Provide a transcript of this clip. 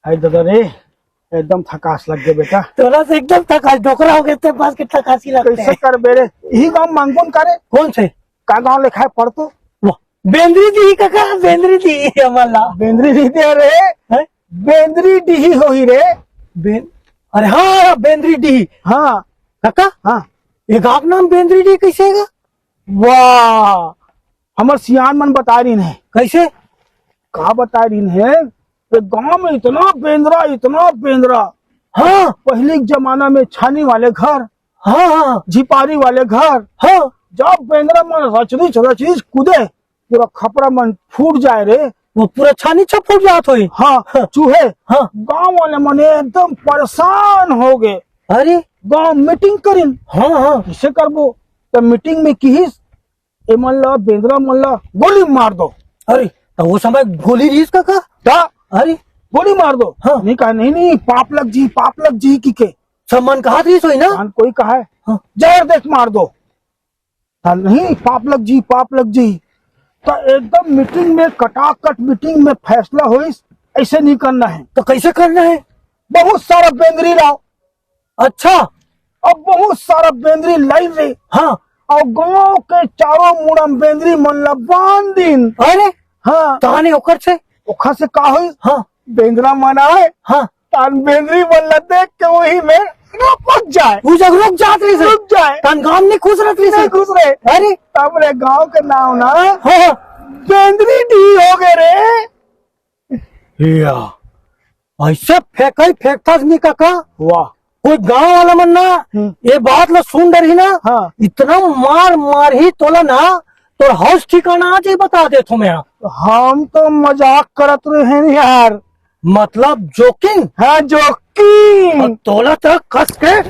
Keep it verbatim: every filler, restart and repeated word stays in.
अरे दादा रे, एकदम थकास लग गे बेटा। तोला से एकदम थकास, डोकरा हो गे ते पास के थकासी लगथे। कइसे करबे रे? इही गांव मांगबो न करे। कौन से? का गांव लिखाय पढ़ तो? वाह, बेंदरी डीही कका, बेंदरी डीही हमन ला। बेंदरी डीही दे रे। हैं? बेंदरी डीही होही रे। बेन-, अरे हाँ, बेंदरी डीही। हाँ। कका? हाँ। ये गांव के नाम बेंदरी डीही कइसे हे गा? वाह, हमर सियान मन बताय रिहिन हे। कइसे? का बताय रिहिन हे? ये गांव में इतना बेंदरा, इतना बेंदरा। हाँ। पहिली के जमाना में छानी वाले घर, हाँ, हाँ। झिपारी वाले घर। हाँ। जब बेंदरा मन रचरिच, रचरिच कूदे, पूरा खपरा मन फूट जाय रे। वो पूरा छानी छप फूट जात होही। हाँ, हाँ। चूहे। हाँ। गांव वाले मन एकदम परेशान हो गे। अरे। गांव मीटिंग करिन। हाँ, हाँ। कइसे करबो? त मीटिंग में किहिस, "ए मन ला, बेंदरा मन ला गोली मार दो।" अरे, त वो समय गोली रिहिस कका? त अरे। गोली मार दो। हाँ। नहीं कहा, "नहीं, नहीं, पाप लग जी, पाप लग जी," किके। सब मन कहत रिहिस होही ना? मन कोई कहा है, हाँ। "जहर देख मार दो।" हाँ, नहीं, पाप लग जी, पाप लग जी। त एकदम मीटिंग में, कटाकट मीटिंग में फैसला होइस, अइसे नहीं करना है। त कइसे करना है? बहुत सारा बेंदरी लाव। अच्छा। अब बहुत सारा बेंदरी लाइन रे। हाँ। अउ गांव के चारों मुड़ा म बेंदरी मन ला बांध दिन। अरे। हाँ। ताने ओकर से? ओखर से का होइस? हाँ। बेंदरा मन आय। हाँ। तान बेंदरी मन ला देख के उही में रपक जाय। वो जग रुक जात रहिस हे। रुक जाय। तान गांव में नहीं खुश रहत रहिस हे। नहीं खुश रहे। अरे। तब ले गांव के नाम ना हाँ, हाँ। बेंदरी डीही हो गे रे। या, अइसे फेंकई फेंकथस नी कका। वाह। कोई गांव वाला मन ना हम्म। ये बात ला सुन डरही ना, हाँ। इतना मार मारही तोला ना, तोर हौस ठिकाना आ जाही, बता देथों मैं। हम तो मजाक करत रहेन यार। मतलब जोकिंग? हाँ, जोकिंग। अउ तोला त कस के